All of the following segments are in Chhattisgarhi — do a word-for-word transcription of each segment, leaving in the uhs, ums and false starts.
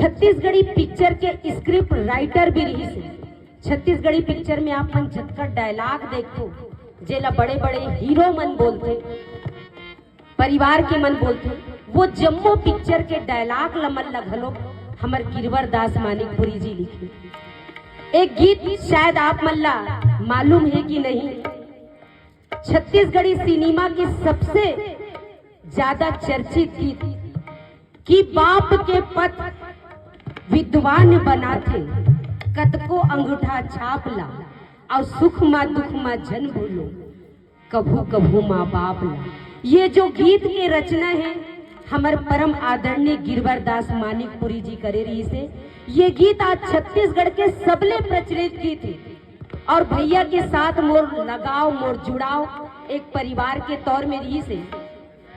छत्तीसगढ़ी पिक्चर के स्क्रिप्ट राइटर भी रहिस हे। छत्तीसगढ़ी पिक्चर में आप मन जतका डायलॉग देखथो, जेला बड़े बड़े हीरो मन बोलथे, परिवार के मन बोलथे, वो जम्मो पिक्चर के डायलॉग ल मन ल घलो हमर गिरवर दास मानिकपुरी जी लिखे। एक गीत शायद आप मन ला मालूम है कि नहीं, छत्तीसगढ़ी सिनेमा के सबसे ज्यादा चर्चित गीत कि बाप के पथ विद्वान बनाथे, कतको अंगूठा छाप ला, अउ सुख मा दुख मा झन भूलो, कभू कभू माँ बाप ला। ये जो गीत के रचना है, हमर परम आदरणीय गिरवर दास मानिकपुरी जी करे रहिस हे। ये गीत आज छत्तीसगढ़ के सबले प्रचलित गीत है। और भैया के साथ मोर लगाव, मोर जुड़ाव एक परिवार के तौर में रहिस हे।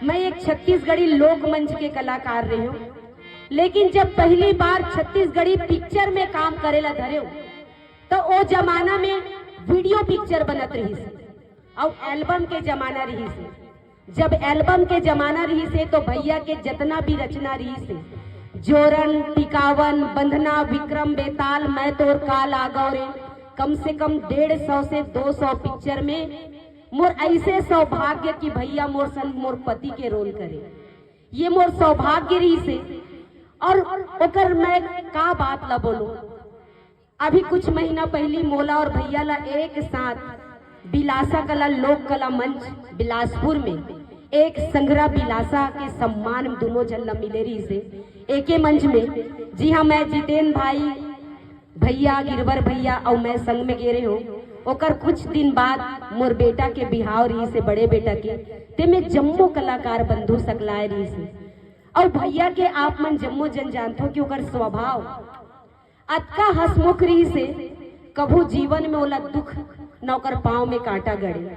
मैं एक छत्तीसगढ़ी लोक मंच के कलाकार रहे हूँ, लेकिन जब पहली बार छत्तीसगढ़ी पिक्चर में काम करे ला धरे हूँ, तो ओ जमाना में वीडियो पिक्चर बनत रहिस हे, अउ एल्बम के जमाना रहिस हे। जब एल्बम के जमाना रहिस हे, तो भैया के जतना भी रचना रहिस हे, जोरन, टिकावन, बंधना, विक्रम बेताल, मैं तोर काल आगव रे, कम से कम डेढ़ सौ से दो सौ पिक्चर में मोर ऐसे सौभाग्य कि भैया मोर संग मोर पति के रोल करे, ये मोर सौभाग्य रहिस हे। और ओकर मैं का बात ला बोलूं, अभी कुछ महीना पहली मोला और भैया ला एक साथ बिलासा कला लोक कला मंच बिलासपुर में एक संघरा बिलासा के सम्मान में दोनों झन ला मिले रहिस हे एके मंच में। जी हाँ, मैं जितेन भाई, भैया गिरवर भैया अउ मैं संग में गे रहे हूँ। ओकर कुछ दिन बाद मोर बेटा के बिहाव रहिस हे, बड़े बेटा के, ते में जम्मो कलाकार बंधु सकलाए रहिस हे। अउ भैया के आप मन जम्मो जन जानथो कि ओकर स्वभाव अतका हसमुख रहिस हे, कभू जीवन में ओला दुख न ओकर पाँव में कांटा गड़े।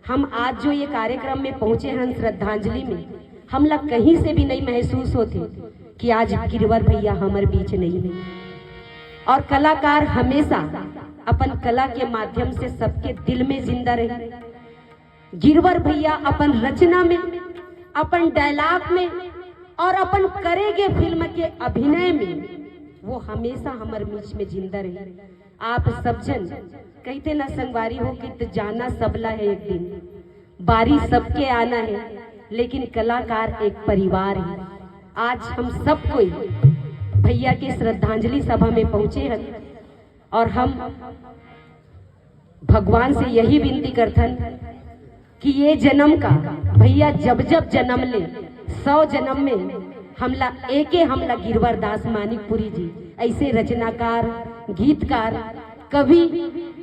हम आज जो ये कार्यक्रम में पहुंचे हन श्रद्धांजलि में, हमला कहीं से भी नहीं महसूस होथे कि आज गिरवर भैया हमर बीच नहीं है। और कलाकार हमेशा अपन कला के माध्यम से सबके दिल में जिंदा रहे। गिरवर भैया अपन रचना में, अपन डायलॉग में और अपन करे गे फिल्म के अभिनय में वो हमेशा हमर बीच में जिंदा रहे। आप सब झन कहिथे ना संगवारी हो कि त जाना सबला है एक दिन, बारी सबके आना है, लेकिन कलाकार एक परिवार है। आज हम सब कोई भैया के श्रद्धांजलि सभा में पहुंचे हैं और हम भगवान से यही विनती करथन कि ये जन्म का भैया जब जब जन्म ले, सौ जन्म में हमला एके हमला गिरवर दास मानिकपुरी जी ऐसे रचनाकार, गीतकार, कवि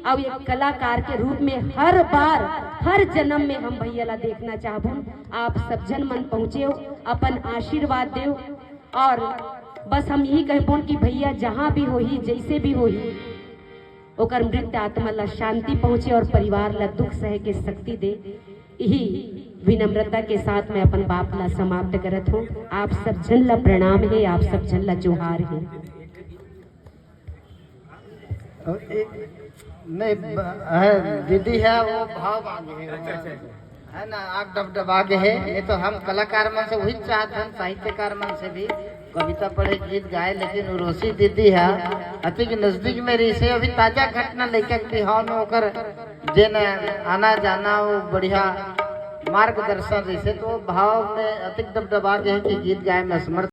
अउ एक कलाकार के रूप में हर बार, हर जन्म में हम भैया ला देखना चाहबो। आप सब जन मन पहुँचे हो, अपन आशीर्वाद देव। और बस हम यही कहबो कि भैया जहाँ भी होही, जैसे भी होही, ओकर मृत आत्मा ला शांति पहुँचे और परिवार ला दुख सहे के शक्ति दे। यही विनम्रता के साथ मैं अपन बात ला समाप्त करत हूँ। आप सब झन ला प्रणाम है, आप सब झन ला जोहार है। नहीं, है, दीदी है, वो भाव मांगे है। है ना, आग डबडबा के है। नहीं तो हम कलाकार मन से वही चाहत हन, साहित्यकार मन से भी कविता पढ़े, गीत गाए, लेकिन उर्वशी दीदी है अति के नजदीक में रही से। अभी ताजा घटना लेकर कि हाँ में ओकर जेन आना जाना वो बढ़िया मार्गदर्शन रही से, तो भाव में अतिक दबदबा के है कि गीत गाए में असमर्थ।